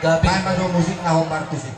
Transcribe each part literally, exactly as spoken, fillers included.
Gabe. Paima do musik na hombar tusi.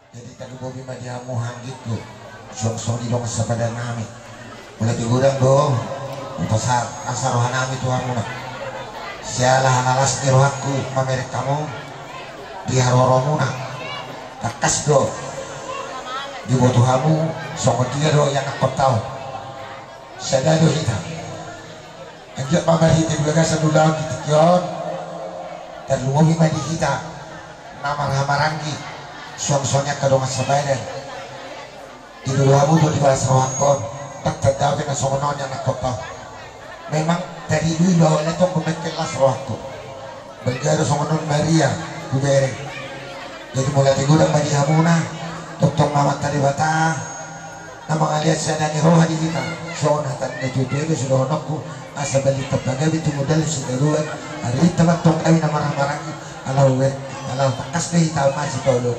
Jadi talumobi ma di hamu anggingku, suang songon i dongan sapadan nami. Mauliate godang do hupasahat asa roha nami tu hamuna. Siala hanalas ni rohangku mamereng hamu di haroromuna. Tangkas do diboto hamu songon dia do ianakhonta on. Sada do hita. Anggiat ma marhite di bagasan ulaon di tingki on, tarlumobi ma di hita na marhahamaranggi, suang songon i angka dongan sapadan. Didodo hamu do di bagas rohangkon, tangkas dapot na songon on ianakhonta on. Memang tadi dulu bahwa letong ku mengkelas rohangku. Balga do songon on Maria hubereng. Jadi mauliate godang ma di hamuna, tongtong ma Amanta Debata na mangalean sada ni roha di hita. Songon hata ni natuatua do sidohononku, asa balintang pagabe tumundalhon sidaroan, ari inta ma antong gabe na marhahamaranggi, ala hubereng, ala tangkas do hita masitoloan.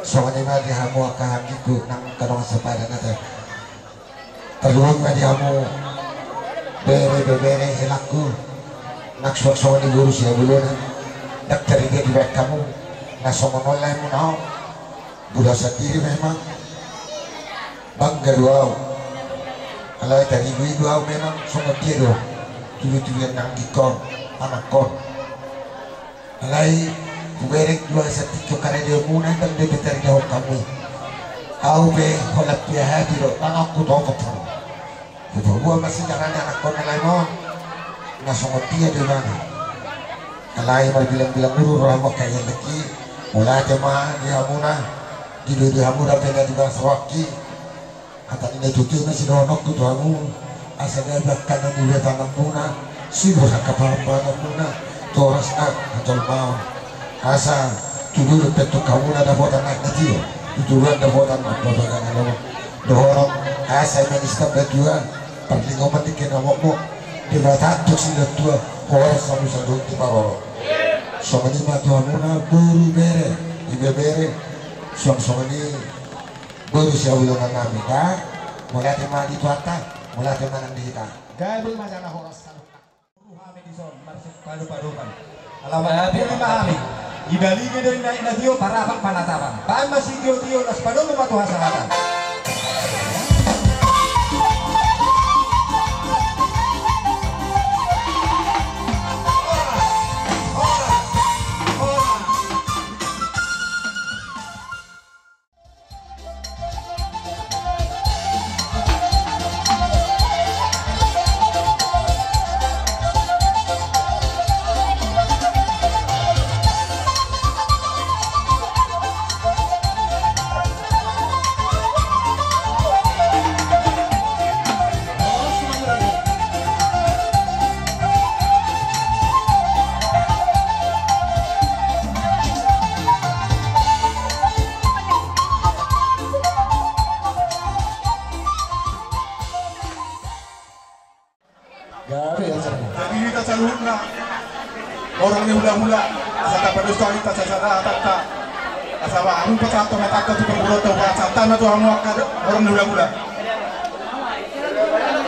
Songon i ma di hamu angka anggingku nang angka dongan sapadan ate. Tarlumobi ma di hamu bere, ibebere, helangku. Nang suang songon i boru Sihabulona. Nang tarida dibaen hamu na songon on lae muna on. Boru sandiri memang. Bangga do au. Alai tarigu i do au memang songon dia do. Tudu-tuduan nang anggingkon, anakkon. Alai hubereng do au satingki on karejo muna, ndang dope taridahon hamu i. Au pe holan pia hati do, nang au hutopot hamu. Hupaboa ma sejarah ni anakkon na lae on. Na songon dia do ibana. Alai marbilang-bilang uhum rohamu angka ialeki. Mauliate ma di hamuna. Didoidoi hamu dope na di basa rohangki. Hata ni na tutu na sidohononku tu hamu, asa gabe angka na niula tanganmuna, subur angka pahanpahanmuna, tu horas na hatolmaon. Asa tutu dope tu hamuna dapotan na tio, tutu dope dapotan na papagangan on. Dohonon, asa manis tamba tua, parlinggoman ni kena mokmok, Debata tu sila tua, horas samu sadun tu paroro. Songon i ma tu hamuna, boru bere, ibebere, suang songon i, Boru Sihabulona nami da, mauliate ma di Tuhanta, mauliate ma nang di hita. Gabe ma jala horas saluhutna. Boru hami dison, marsik padopadopan. Alaman boru ma hami. Ibalige do inna inna tio, parapak panatapan. Baen ma sitiotio, las padomu ma tu hasahatan. Jadi hita saluhutna horong ni hulahula, asa tapados hita sasada hatanta. Asa hamu pasahat hatanta tu parboruonta, pasahat ma tu hamu angka horong ni hulahula.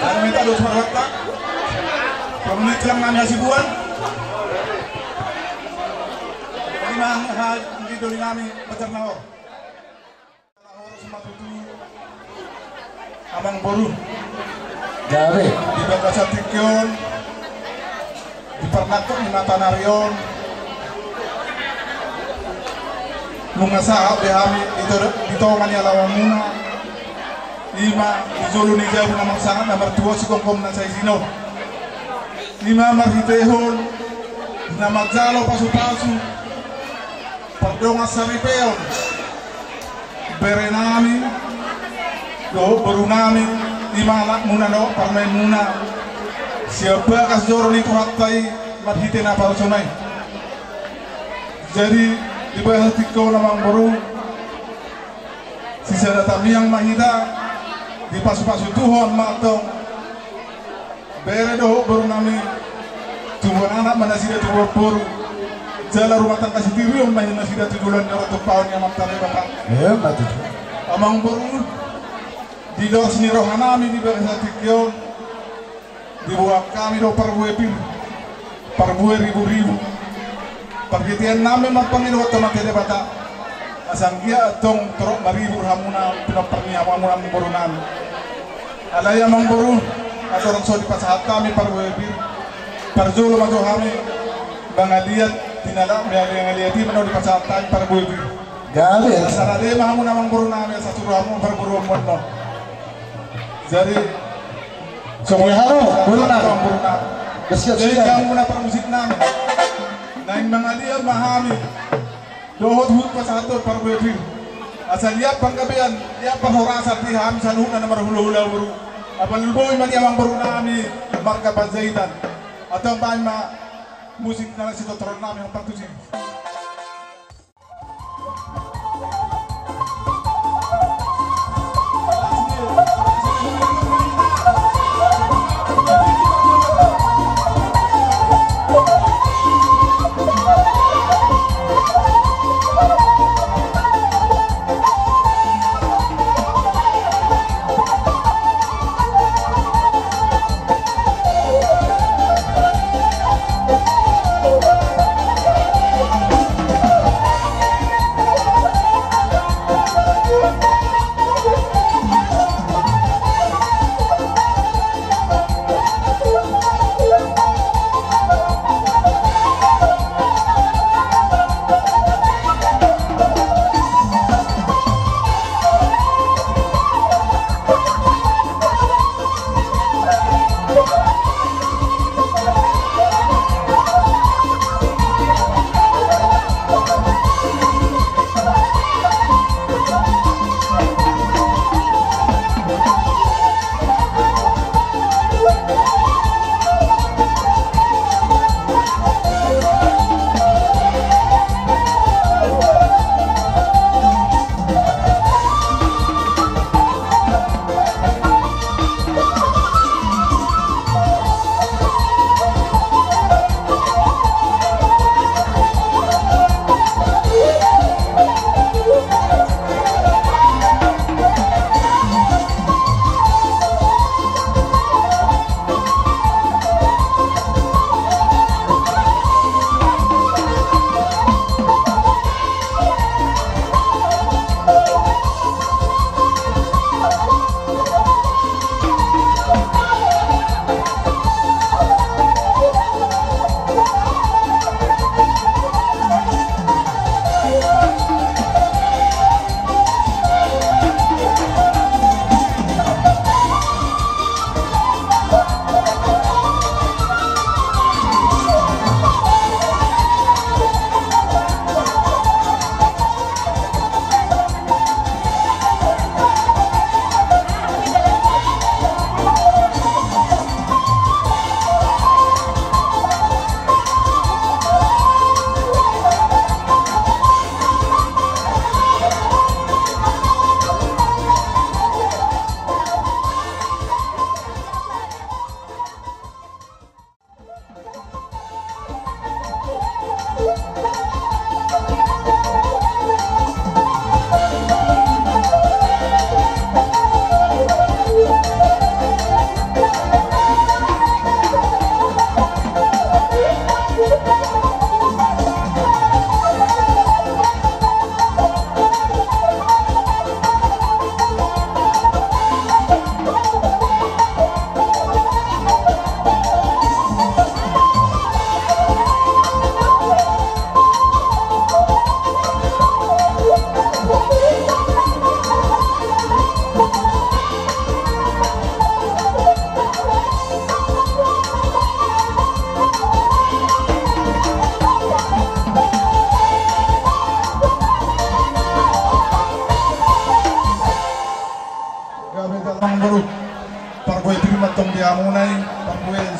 Hami tados ma rohanta. Pamunit silang nami hasibuan. Ima ha di doli nami pajar na hor. Amang boru. Gabe. Di bagasan tingki on, di parnangkok ni matanari on, nunga sahat be hami di to-, di tonga ni alamanmuna. Ima di jolo ni jabu na marsangap na martua sigomgom na saisi on. Ima marhitehon na manjalo pasupasu pardongan saripeon. Bere nami dohot boru nami, ima anakmuna dohot parumaenmuna, sian bagas joro ni Tuhanta i marhite na parsonai. Jadi di bagasan tingki on amang boru, sisada tangiang ma hita, dipasupasu Tuhan ma antong. Bere dohot boru nami, tubuan anak ma nasida, tubuan boru. Jala rumah tangga sitirion ma nasida tu joloan ni ari, tumpahon ni amanta Debata. Emma tutu. Amang boru, di dos ni roha nami di bagasan tingki on, diboan hami do parbue pir. Parbue riburibu. Parhitean nami ma pangidoan tu amanta Debata. Asa anggiat antong torop maribur hamuna pinompar ni hamuna amang boru nami. Alai amang boru, andorang so dipasahat hami parbue pir, parjolo ma tu hami mangaliat, tinalak mangaliat i ma na dipasahat hami parbue pir. Gabe. Asa rade ma hamuna amang boru nami, asa tu rohamu parboruonmuna. Jadi songon i ma boru nami. Jadi hamuna parmusik nami, naeng mangaliat ma hami dohot huhut pasahathon parbue pir. Asa liat panggabean, liat parhorasan di hami saluhutna na marhulahula boru. Apala boi ma di amang boru nami marga Panjaitan. Antong baen ma musik na sitotoron nami, hombar tusi.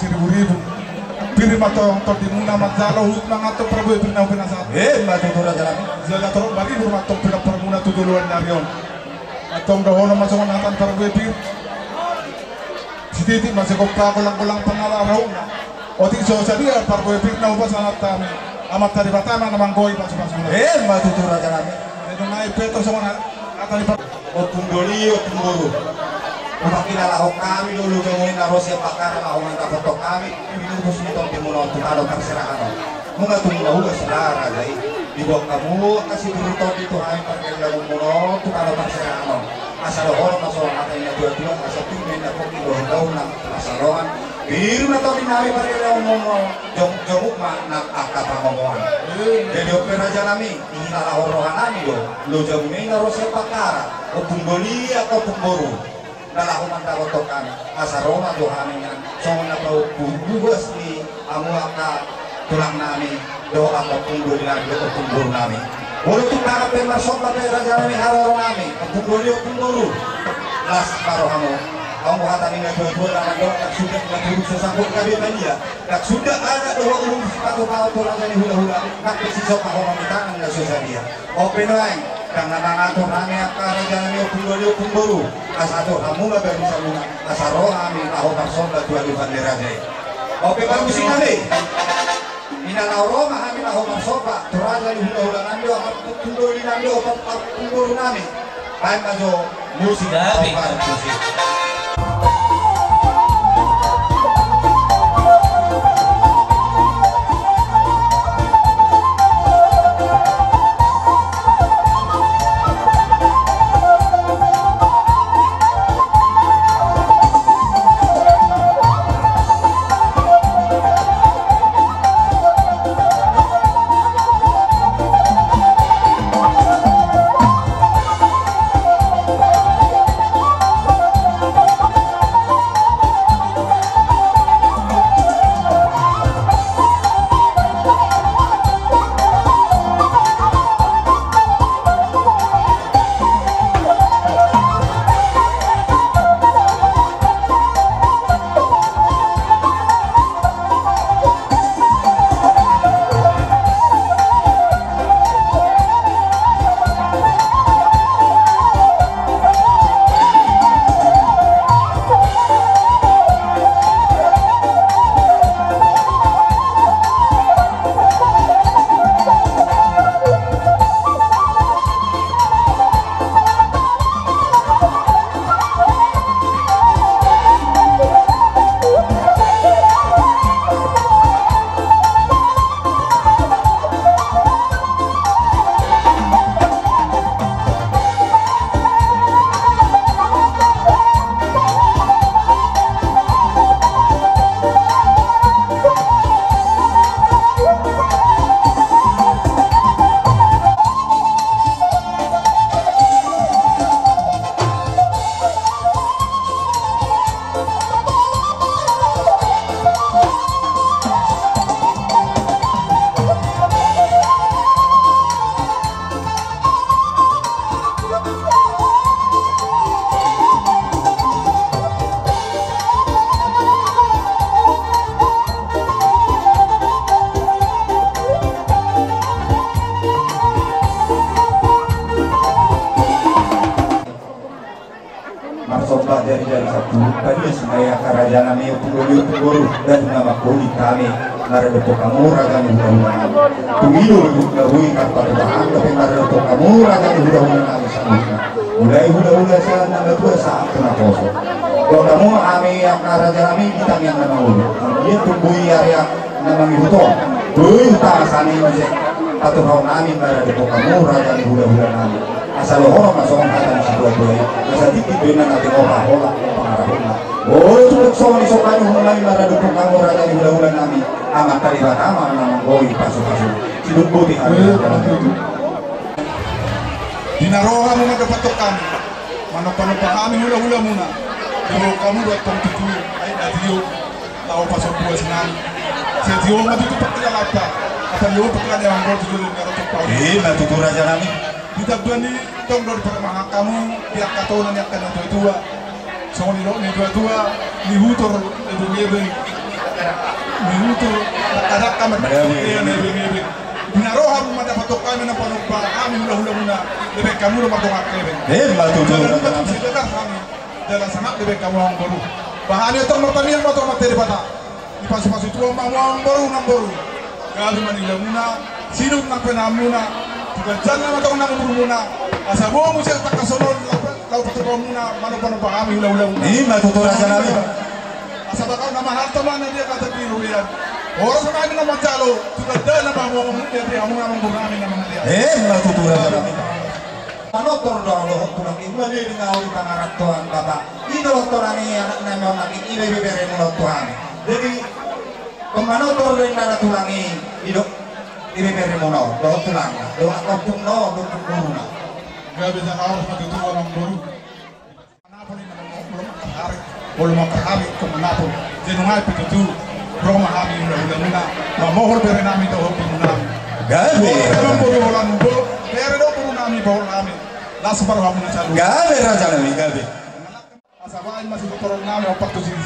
Siribu-ribu. Pir ma antong tondimuna manjalo huhut mangan antong parbue pir na hupinasahat. Emma tutu raja nami. Jala torop ma ribur ma antong pinompar muna tu joloan ni ari on. Antong dohonon ma songon hata ni parbue pir. Sititi ma sigompa, golang-golang pangalarohuna. Otik so sadia parbue pir na hupasahat hami, Amanta Debata ma na manggoi pasu-pasuna. Emma tutu raja nami. Jadi nunga i pe antong songon hata ni par- Ompung doli, ompung boru. Hupahinalahon hami do lojamu i na ro sian Bakkara laho mandapothon hami pinubus ni tondimuna on tu tano parserahan on. Nunga tung na hugas ra raja i. Diboan hamu angka siturut tondi tu hami pargellengmuna on tu tano parserahan on. Asa dohonon ma songon hata ni na tua-tua, asa tung ma inna pongki dohot daonan tu pansalongan. Pir ma tondi nami pargellengmuna on, jomuk-jomuk ma nang angka pangomoan. Jadi on pe raja nami, dihinalahon roha nami do lojamuna i na ro sian Bakkara, ompung doli angka ompung boru. Na laho mandapothon hami, asa ro ma tu hami nian songon na pabuhas ni hamu angka tulang nami dohot angka ompung doli nami dohot ompung boru nami. Molo tung mangan pe marsomba pe raja nami haroro nami, ompung doli ompung boru. Las ma rohamu. Anggo hata ni na tua-tua na mandok, ndang suda na turun so sangkut gabe malia. Ndang suda anak dohot ulos sipatupaon tu raja ni hula-hula, nang pe sisomba homa ni tangan na so sadia. On pe nuaeng, ndang na mangatur hami angka raja nami ompung doli ompung boru, asa atur hamu ma barisamuna, asa ro hami laho marsomba tu adopan ni raja i. On pe parmusik nami. Ina laho ro ma hami laho marsomba tu raja ni hula-hula nami dohot angka ompung doli nami dohot angka ompung boru nami. Baen ma jo musik. Gabe. Musik. Marsomba jari-jari sampulu, panias ma i angka raja nami ompung doli ompung boru, dan na mangkolit hami maradophon hamu raja ni hula-hula nami. Tung i do na boi tarpatupa hami dope maradophon hamu raja ni hula-hula nami saluhutna. Mulai hula-hula sian na matua sahat tu na poso. Dohot hamu hami angka raja nami di tangiang na mangolu. Ia tung boi ari na mangihut on. Boi hutangasani muse patupaon nami maradophon hamu raja ni hula-hula nami. Asa dohonon ma songon hata ni situa-tua i, asa tingki do inna na tengora hola pangarahutna. Olo, tung songon i songon i nami maradophon hamu raja ni hula-hula nami, Amanta Debata ma na manggoi pasu-pasu. Sidung boti hami. Di na ro hamu mandapothon hami, manompa-nompa hami hula-hula muna. Di ro hamu do antong tutu, ai na tio. Laho pasombu asi nami. Sai tio ma tutu pangkilalaanta. Asa tio pangkilalaanta manggol tu jolo ni arotok tau. Ima tutu raja nami. Di tambuan ni tong do diparmahan hamu di angka tona ni angka na tua-tua. Songon nidok ni tua-tua, ni hutor, ni bungeben. Minutu, dakdadak amat. Mada, mada. Ia, nebeng-nebeng. Di na ro hamu mandapothon hami na panompa hami hula-hulamuna, dibahen hamu do mardongan hepeng. Emma tutu. Jala nunga tung sidagar hami, jala sangap dibahen hamu amangboru. Ba hami antong martamiang ma tu Amanta Debata. Dipasupasu Tuhan ma hamu amangboru, namboru. Gabe ma ni ulaonmuna, sinur nang penaanmuna, tu ganjang ma antong nang umurmuna. Asa boi muse tangkas on laho, laho patupaonmuna, manompa-nompa hami hula-hulamuna. Ima tutu raja nami. Asa bakal na maharta ma na dia hata di robean. Horas ma hami na manjalo, tu gandana ma hamu, hamu dia, dia hamu na manggur hami na mangaliat. Emma tutu raja nami. Manortor do ahu dohot tulang i, muna be di ngau di pangarantoan bapa. I do tulang i anakna on nangkin, i do ibeberemuna on tu hami. Jadi, manortor do inna tulang i, i do ibeberemuna on dohot tulangna, dohot ompungna on dohot ompung boruna. Gabe jala horas ma tutu amangboru. Manapol i, manapol, olo ma parhari, olo ma parhari, olo ma parhari, tung manapol. Jadi nunga pe tutu, ro ma hami hula-hulamuna, mamohor bere nami dohot boru nami. Gabe. Olo ma boru holan, bere dohot boru nami, boru nami. Las ma rohamuna saluhut. Gabe raja nami, gabe. Asa baen ma sikotoron nami, opat tusi.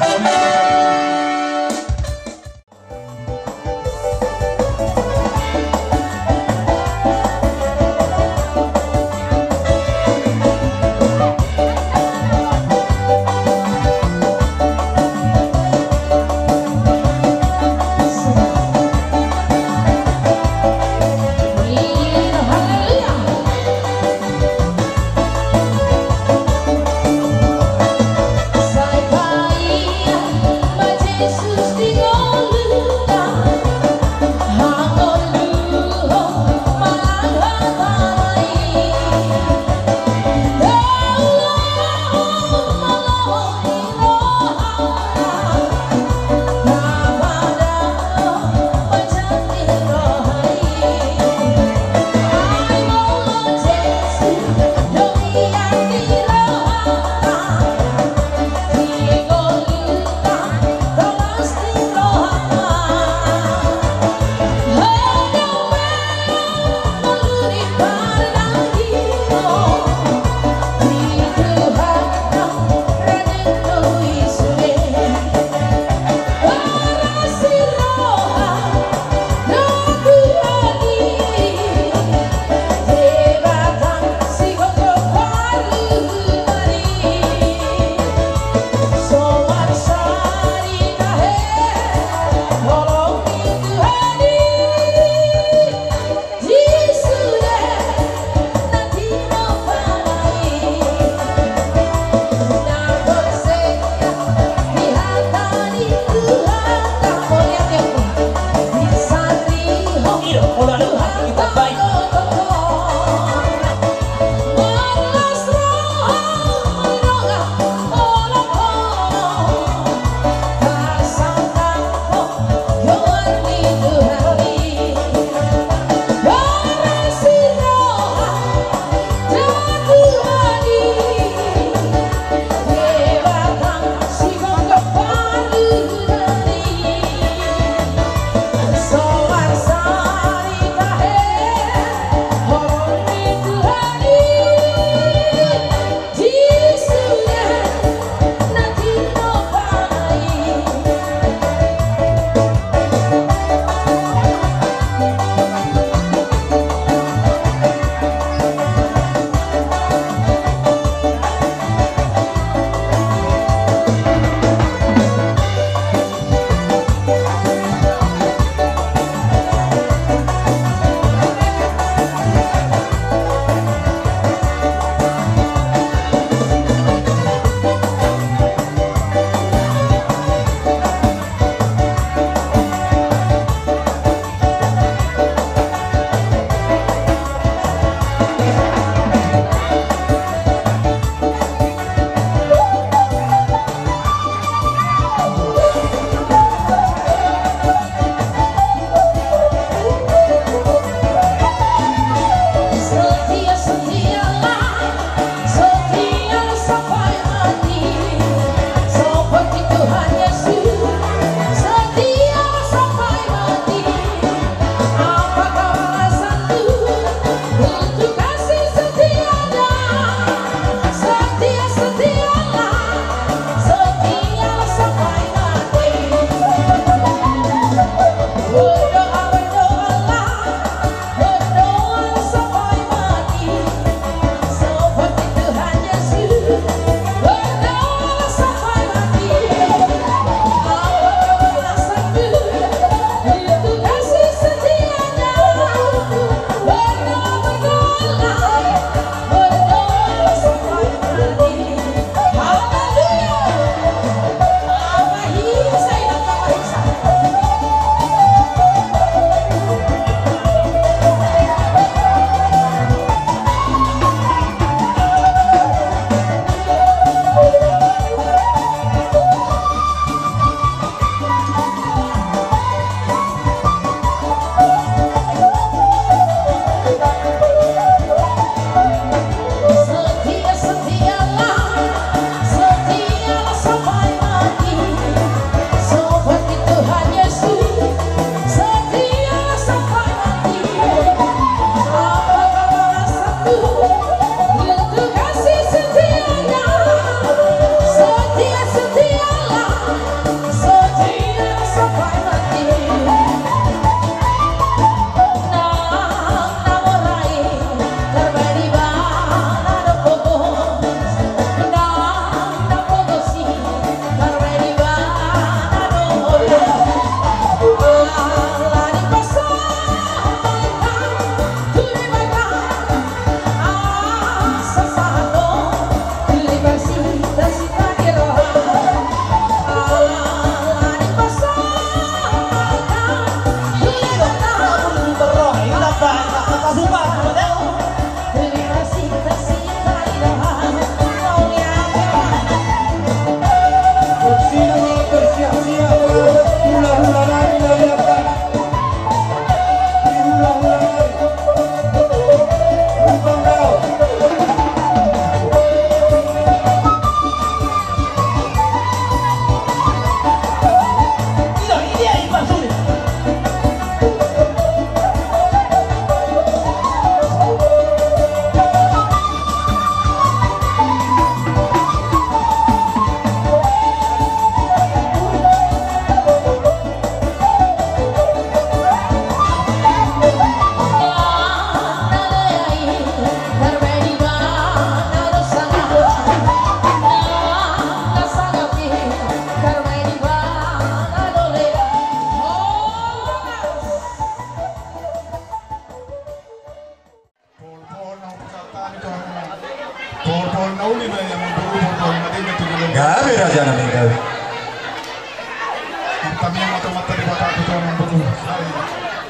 Gabe raja nami, gabe. Martangiang ma tu Amanta Debata tu tua nami,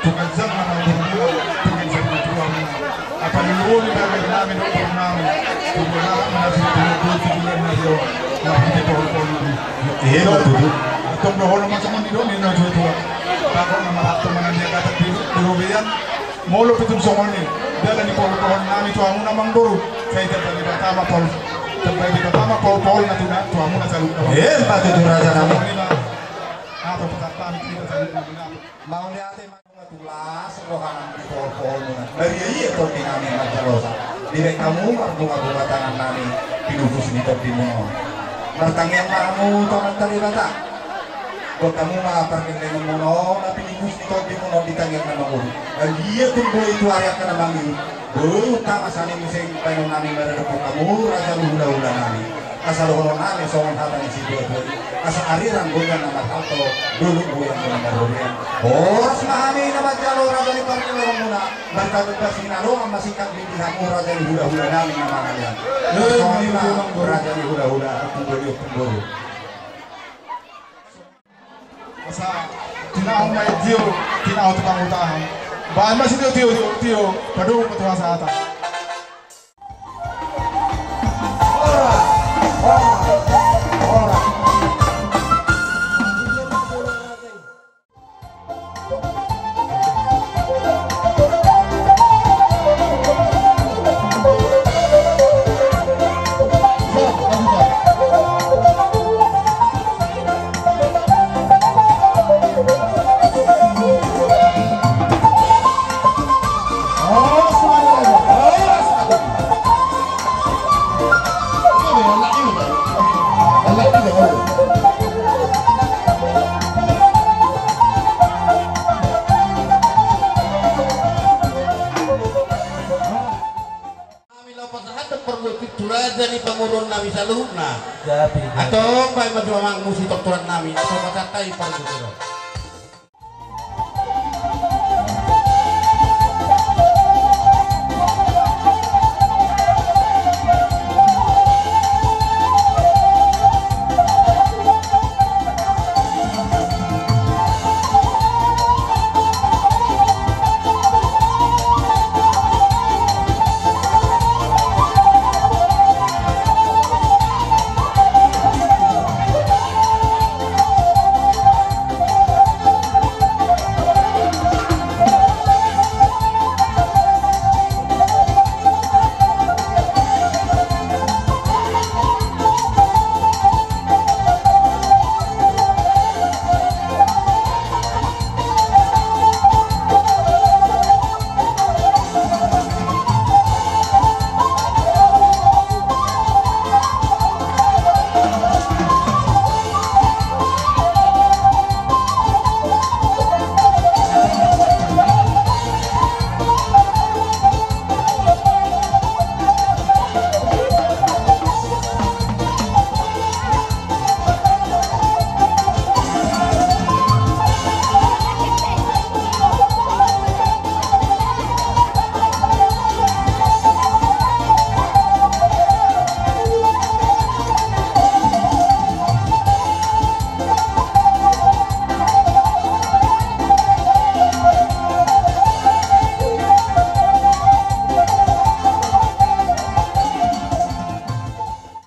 tu ganjang na namboru, tu ganjang na tua nami. Apa ni lulu ni gabe nami, dohot nami. Tu bola nami, tu bola nami. Iya, betul. Tong dohonon ma songon i do ni na tua-tua. Takon nama ratu manandia kata di, di robean. Molo pe tung songon i, jala ni pohon-pohon nami tu hamu na namboru. Sai jala ni Debata ma pohon. Jala ni Debata ma pohon-pohon na tu na, tu hamu na saluhut. Eh, patut tu raja nami. Songon i ma. Apa petak kami kita saluhut nami. Mauliate ma. Tulas roha nami di pohon-pohon muna. Maria ia tondi nami marjalosa. Dibaen hamu marbunga-bunga tangan nami. Pinupus ni tondi muna. Martangiang ma hamu tu Amanta Debata. Buat hamu ma pargellengon muna on, na pinipus ni tondi muna on di tangiang na mangolu. Anggiat tung boi tu ari angka na mangihut. Boi utama sani muse baenon nami maradophon hamu raja ni hula-hula nami. Asa dohonon nami songon hata ni situa-tua i. Asa ariran godang na marhalto, dolok godang na marrobean. Horas ma hami na manjalo raja ni pargellengon muna. Martabek basi na dohot masingkat di hamu raja ni hula-hula nami na mangalean. Songon i ma raja ni hula-hula, ompung boru, ompung boru. Asa tinahu ma i tio, tinahu tukang utahan. Baen ma sitio, tio, tio, tio, padomu ma tu hasahatan. Nami laho pasahathon parbue pir tu raja ni pamoruon nami saluhutna. Gabe, gabe. Antong baen ma tu amangmu sitortoran nami, antong pasahat hami parbue pir on.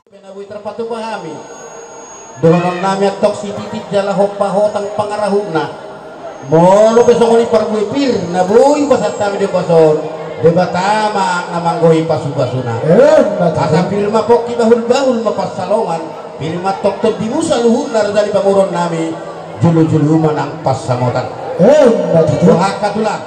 Pe na boi tarpatupa hami. Dohonon nami antong sititik jala hompa hotang pangarahutna. Molo pe songon i parbue pir na boi pasahat hami di ombas on, Debata ma na manggohi pasu-pasuna. Emma tutu. Asa pir ma pongki, bahul-bahul ma pansalongan, pir ma antong tondimu saluhutna raja ni pamoruon nami, jolo-jolo ma nang pansamotan. Emma tutu. Roha angka tulang,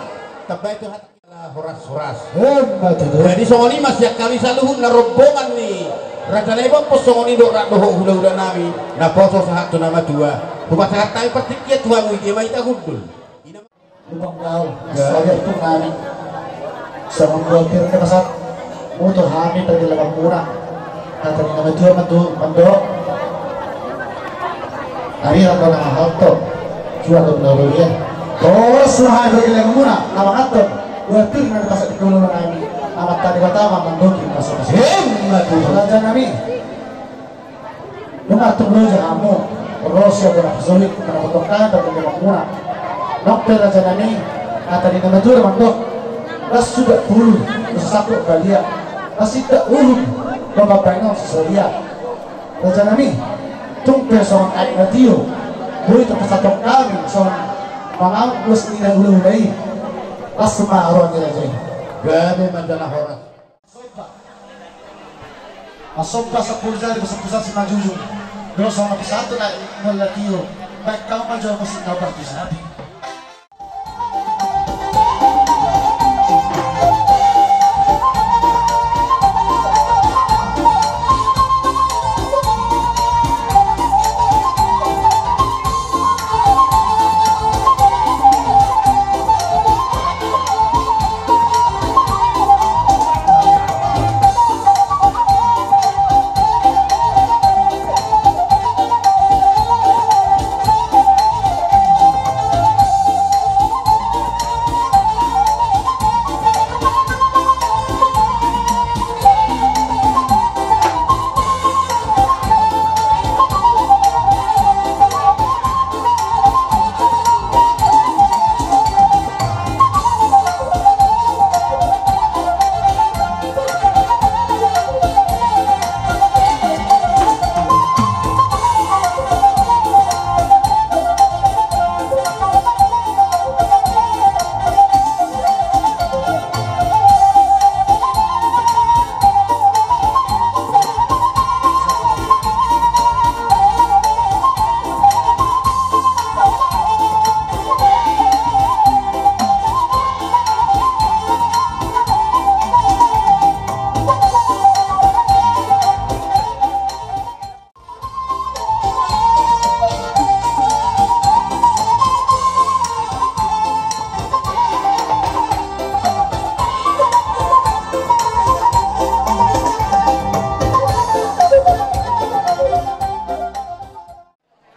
tambai tu hata. Horas-horas. Emma tutu. Jadi songon i ma sian hami saluhutna rombongan ni raja na ibompos songon i dohot rap dohot hula-hula nami naposo sahat tu na matua. Hupasahat hami partingkian tu hamu, i ma hita hundul. Ina ma. Lupa kau. Ya. Sabar tu nami. Songon buah pir na pasahat. Mutu hami pargellengon muna. Hata ni na matua ma tutu mandok. Ari angka na mahalto. Juar do na robean. Horas ma hami pargellengon muna na manganhon buah pir na pasahat di hula-hula nami. Amat Tadi pertama mandok di masuk-masuk. Emma tutu. Raja nami. Nunga tung loja hamu. Ro sian bona pasolit, mana potong kata, mana potong muna. Nang pe raja nami, kata di nama juru mandok. Las suda pulu, las sasaput balia. Las ita ulun, bapa penong sesolia. Raja nami, tung pe songon aek na tio, boi tarpasatong hami songon mangampus ni na hulahula i. Las ma roha ni raja i. Gabe ma jala horas. Somba. Somba sampulu jari, sampulu jari simanjujung. Jolo songon na pasahat na hulahula tio. Baen hamu ma jolo musik na parti sapi.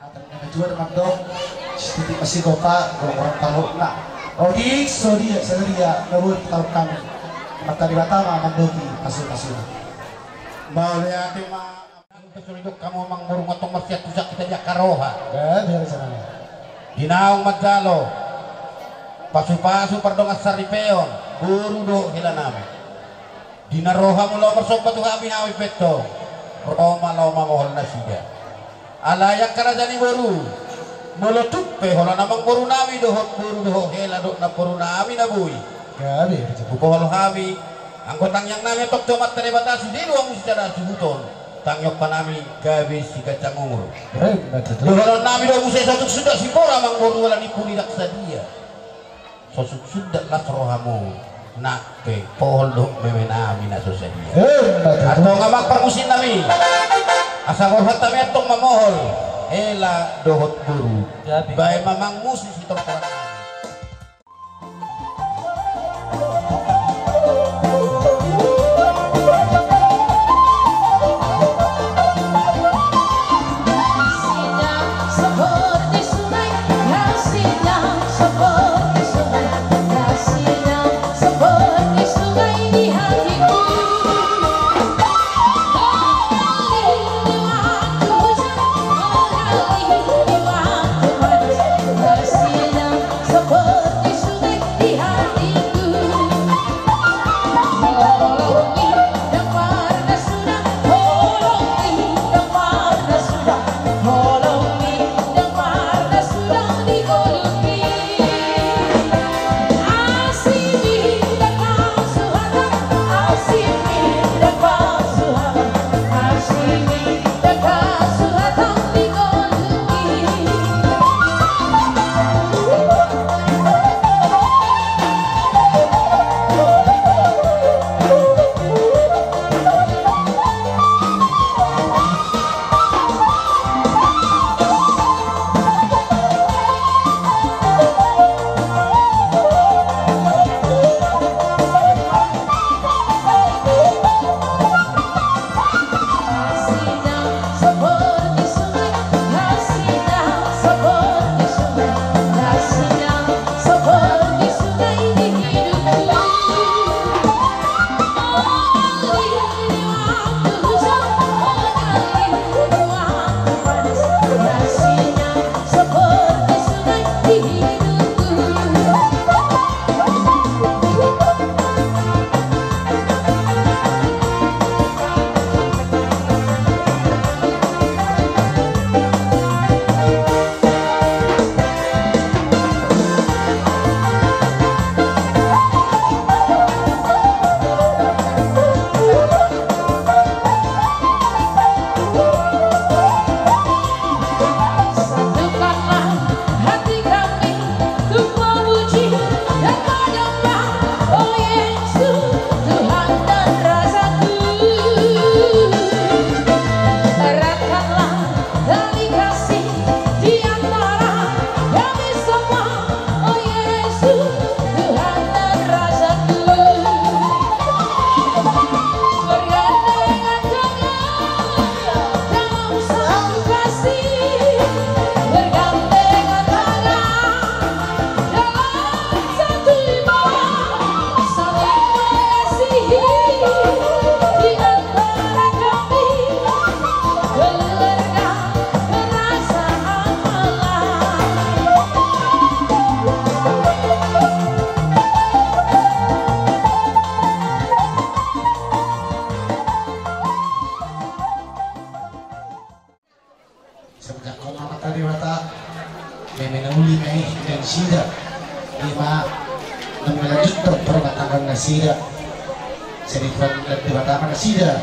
Hata ni na jua do mandok, sititik masigopa, golong orang talokna. Otik, so dia, so dia, na boi taruk hami. Mata di bata ma mandoki, pasu-pasu. Mauliate ma. Pasu didok hamu amang boru, mantong marsian tusak hita di angka roha. Gabe raja nami. Di naung manjalo pasu-pasu pardongan saripeon boru dohot hela nami. Di na ro hamu laho marsomba tu hami, hami pe antong ro ma laho mamohol nasida. Alai angka raja ni boru, molo tung pe holan amang boru nami dohot boru dohot hela dohot namboru nami na boi, gabe raja nami, hupohol hami, anggo tangiang nami antong tu Amanta Debata, sude do hamu sisada suhuton. Tangiangkon hami gabe siganjang umur. Emma tutu. Dohonon nami do muse, so tung suda simbora amang boru ala ni pudi ndang sadia. So tung suda las rohamu, nang pe pohol dohot meme nami na so sadia. Emma tutu. Antong amang parmusik nami, asa borhat hami antong mamohol hela dohot boru. Gabe. Baen ma amang musik sitortoran. Melanjutkan perumah tangga nasida. Jadi Tuhan dan Debata ma nasida.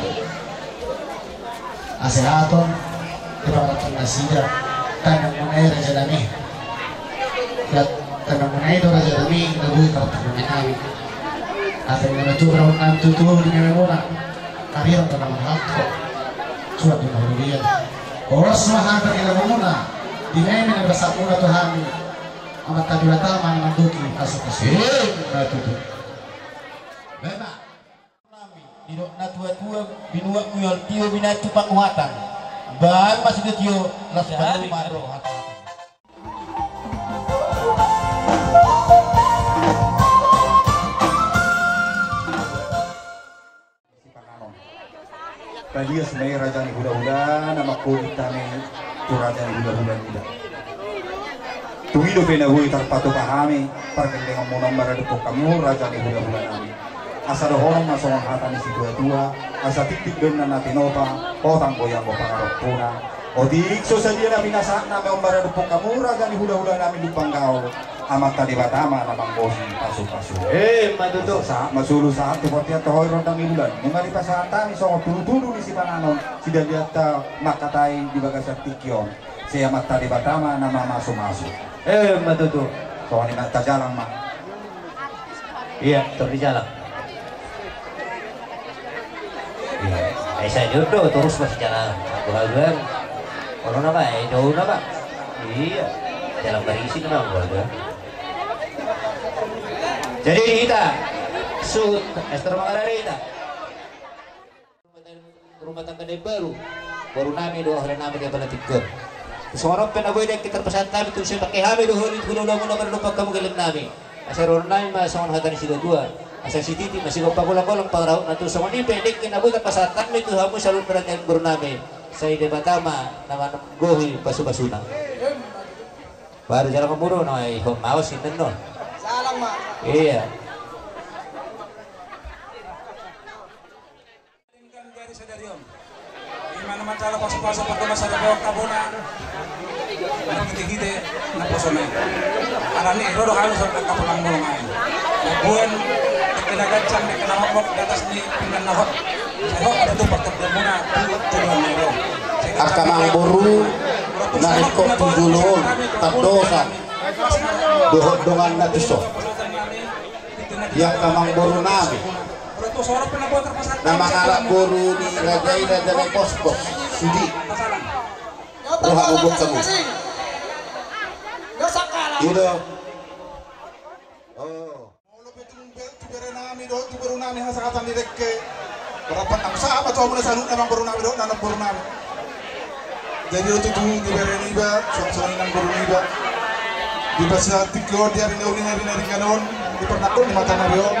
Asehaton di pangarangan nasida. Tanang muna i raja nami. Tanang muna i do raja nami, na boi partangiangan nami. Asa na maju raun nami tutu di nami muna. Karian tanang mahalto. Suat di mahulian. Oros ma hata di nami muna. Di nami na basa muna tu hami. Amanta Debata ma na mandok i pasu-pasu. Eh, na tutu. Beba. Nami, didok na tua-tua, binuat muyol tio binatu panguhatan. Baru masuk ke tio, las baru maro hata. Talias ma i raja ni hula-hula, na mangkolit hami tu raja ni hula-hula niba. Tung i dope na boi tarpatupa hami, pargellengon muna maradophon hamu raja ni hula-hula nami. Asa dohonon ma songon hata ni situa-tua, asa tiktik donna na tinopa, potang goyang do pangarompuna. Otik so sadia na pinasahat nami on maradophon hamu raja ni hula-hula nami Lumban Gaol. Amanta Debata ma na manggohi pasu-pasu. Eh, ma tutu. Sahat ma solu sahat tu portian tu hoi rondang ni bulan. Nunga dipasahat hami songon tudu-tudu ni sipanganon, sidalianta mangkatai di bagasan tingki on. Sai Amanta Debata ma na mamasu-masu. Eh, ma tutu. Songon i ma tajalang ma. Iya, tor dijalang. Iya. Eh, sai do, torus ma sijalang. Aku haluan. Ono na ba, eh, do na ba. Iya. Jalang barisi na ba, aku haluan. Jadi hita, suhut, Ester Manggarai hita. Rumah tangga na baru. Boru nami do, ahli nami di apala tingkon. Songon on pe na boi dengke tarpasahat hami, tung sai pake hami do, holi, hula-hula muna, maradophon hamu gelleng nami. Asa dohonon nami ma songon hata ni situa-tua. Asa sititi ma sigompa golang-golang pangarahutna tu songon i pe dengke na boi tarpasahat hami tu hamu saluhut raja ni boru nami. Sai Debata ma na manggohi pasu-pasuna. Baru jalang muru no, ai hom maos inden no. Salam ma. Iya. Denggan jari sadari on. Ima na manjalo pasu-pasu pardongan sada peok kabona. Marhite-hite naposona i. Alani i ro do hami songon angka tulang bolon nai. Mamboan dengke na ganjang, dengke na mokmok di atas ni pinggan na hot. Sai hot ma tutu partondion muna tu joloan ni ro. Angka amangboru na ringkot tu jolo on, tandosan dohot donganna tuson. Di angka amangboru nami na mangalap boru ni raja i, raja ni pospos, sude. Roha bobot sabu. Ido. Oh. Molo pe tung be-, tu bere nami dohot tu boru nami hasahatan ni dengke. Berapa nang sama tu amuna saluhutna amangboru nami dohot na namboru nami. Jadi do tutu di bere niba, songon-songon i namboru niba. Di bagasan tingki on, di ari na uli, ari na denggan on, di parnangkok ni mata nami on.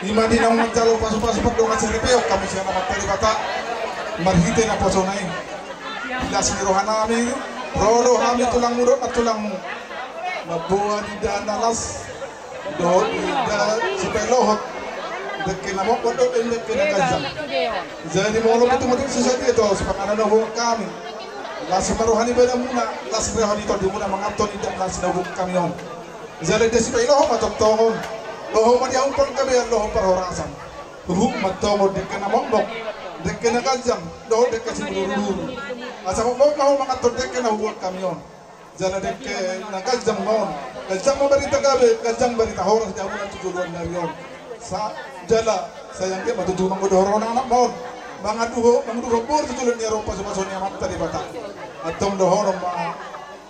Ima di naung manjalo pasu-pasu pardongan sada peok hami sian Amanta Debata. Marhite naposona i. Di las ni roha nami, ro do hami tulangmu dohot nantulangmu. Mamboan indahan na las. Dohot indahan sipalohot. Dengke na mokmok dohot dengke na ganjang. Jadi molo pe tung adong so sadia do sipanganon na huboan hami. Las ma roha ni badanmuna, las roha ni tondimuna manganhon indahan las na huboan hami on. Jala indahan sipailohot ma tongtong on. Lohot ma di hamu panggabean, lohot parhorasan. Huhut ma tongtong dengke na mokmok, dengke na ganjang, dohot dengke simudurudur. Asa mokmok ma hamu manganhon dengke na huboan hami on. Jala dengke na ganjang ma on. Ganjang ma barita gabe, ganjang barita horas di hamuna tu joloan ni ari on. Sa-, jala sai anggiat ma tutu manguduhon anak ma on. Manguduhon, manguduhon boru tu joloan ni ari on pasu-pasu ni Amanta Debata. Antong dohonon ma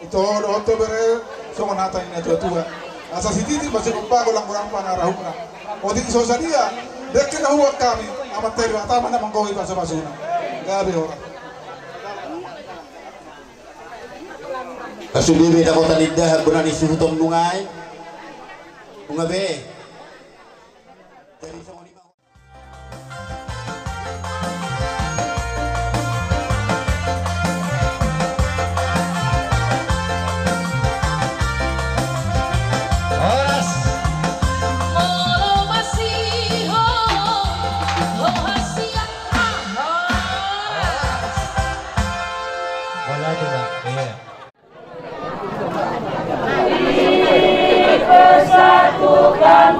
ito dohot tu bere songon hata ni natua-tua. Asa sititi ma sigompa golang-golang pangarahutna. Otik so sadia dengke na huboan hami, Amanta Debata ma na manggohi pasu-pasuna. Gabe horas. Asa sude be dapotan indahan bona ni suhut on nunga i. Nunga be. Jadi songon i ma. Horas. Molo masihol, ho hasian. Horas. Molo tu, Bang. Iya. Persatukan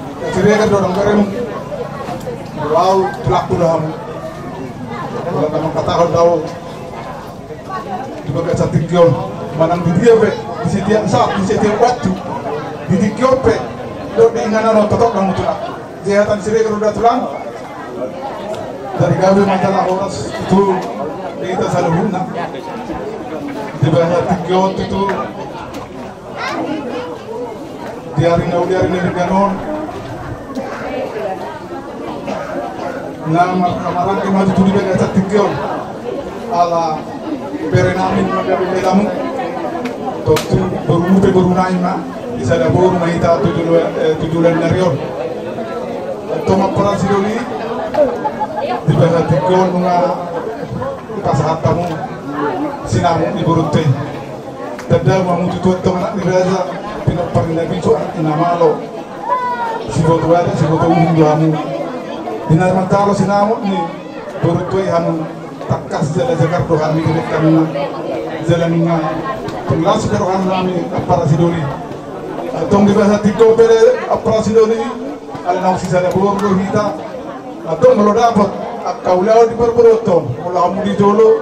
Siregar do nang berem. Molo au tulangku do hamu. Molo na mangkatahon do au di bagasan tingki on, manang di dia pe, di setiap saat, di setiap waktu, di tingki on pe, dohot di inganan on, totop do hamu tulang. Sehatan Siregar do da tulang. Jadi gabe ma jala horas tutu di hita saluhutna. Di bagasan tingki on tutu. Di ari na uli ari na denggan on, na marhamaranggi ma tutu di bagasan tingki on. Ala bere nami na gabe belamu. Tontu borumu pe boru nami ma. Di sada boru ma hita tu jolo, eh, tu joloan ni ari on. Antong ampara sidoli. Di bagasan tingki on nunga pasahat hamu sinamot ni borunta i. Tanda ma hamu tutu antong anak ni raja, pinompar ni na binsu, anak ni na malo. Siboto adat, siboto uhum do hamu. Di na manjalo sinamot ni borunta i hamu tangkas jala jagar do hami di bere nami. Jala nunga las do roha nami ampara sidoli. Antong di bagasan tingki on pe ampara sidoli. Ala naung sisada boru do hita. Antong molo dapot angka ulaon di parboruonta on, molo hamu di jolo,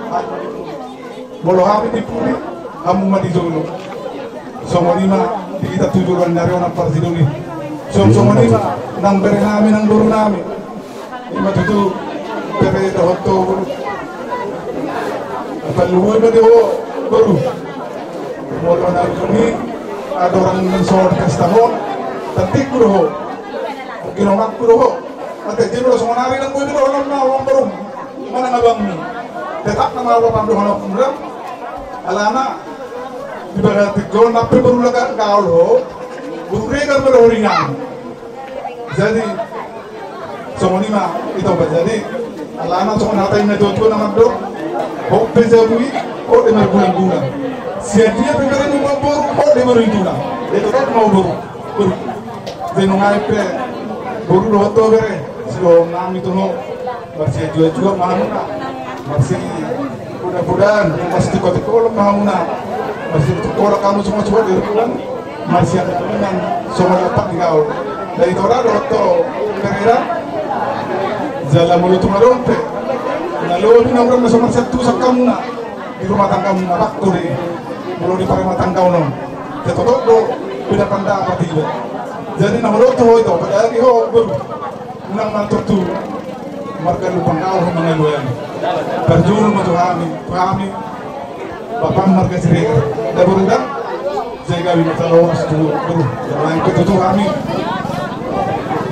molo hami di pudi, hamu ma di jolo. Songon i ma di hita tu joloan ni ari on ampara sidoli. Songon i ma nang bere nami nang boru nami. I ma tutu bere dohot ho boru. Parlinggomi ma di ho boru. Molo na rumi adong nang songon pesta ho, tantingku do ho. Ginomakku do ho. Ate jemolo songon ari nang boi do ho nang na ho boru. Manang abangmu. Tetap nama abang do ho nang pulang. Alana di bagasan tingki on na pe boru laga gaol ho. Boru regar ma do ho ringan. Jadi songon i ma ito ba jadi. Alana songon hata ni na tuatua na mandok, hot pe jabu i, hot pe margulanggulang. Sian dia pe bere ni boru, hot pe boru ni tulang. Jadi totop ma boru. Boru. Jadi nunga i pe boru dohot ho bere. Sidohonon nami tu ho. Marsiajuajua ma hamuna. Marsimudamudahan, marsitukotiko ma hamuna. Marsitukotiko hamu songon suhat di ruang. Marsiaminaminan songon lampak ni gaol. Dari tora dohot ho bere da. Jala molo tung adong pe na lobi na hurang na so marsiantusan hamuna di rumah tanggamuna, bangko do i. Molo di parrumah tanggaon on, totop do beda pandapat iba. Jadi na molo tu ho ito, apalagi ho boru. Unang mantor tu marga Lumban Gaol ho mangalualu. Parjolo ma tu hami, tu hami bapa marga Siregar. Da boru da. Jadi gabe ma jala horas tu boru. Jala nang pe tutu hami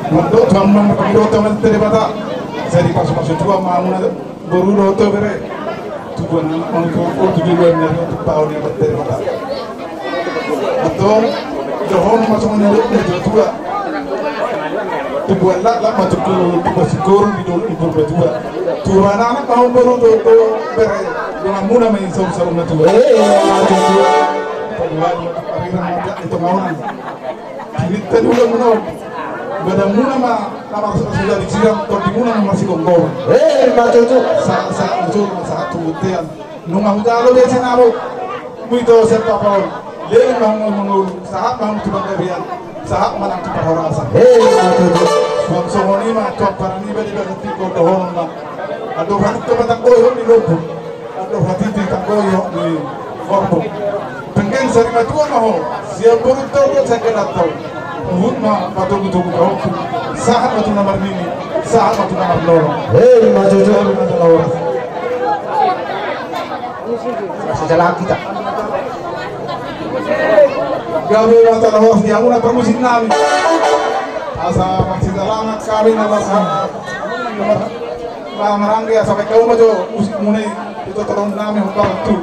mandok tu hamu nang marga Debata. Jadi pasupasu tu hamu nang boru dohot ho bere. Tubuan anak mangukur tu joloan ni ari on tu paon ni Debata. Antong dohonon ma songon na nidok ni natuatua. Tubuan laklak ma tubuan singkoru di dolok ni Purbatua. Tubuan anak mangukur tu bere. Donganmuna ma i saur-saur matua. Paduan ma tu parirang ma di tonga on. Tingintong ni ulaon muna on. Badanmuna ma na marsuda di sirang, tondimuna ma marsigomgoman. Sahat-sahat ni solu ma sahat tu bontean. Nunga hujalo be sinamotmu ito sian papa on. Leleng ma hamu mangolu, sahat ma hamu tu panggabean, sahat ma nang tu parhorasan. Suang songon i ma tu ampara niba di bagasan tingki on dohonon ma. Andor hamu tu ma tanggoi hot ni lombu. Andor hatiti tanggoi hot ni horbo. Penggeng sari matua ma ho. Sian borunta on sian gananta on. Huhut ma patogutogu pahompu. Sahat ma tu na marnini. Sahat ma tu na marnono. Hei ma jojo. Hei ma jojo. Sajalan kita. Gabe ma jala horas di hamuna parmusik nami. Asa marsijalangan hami na las. Maranggi asa baen hamu ma jo musik muna i. Ito tolong nami hombar tu.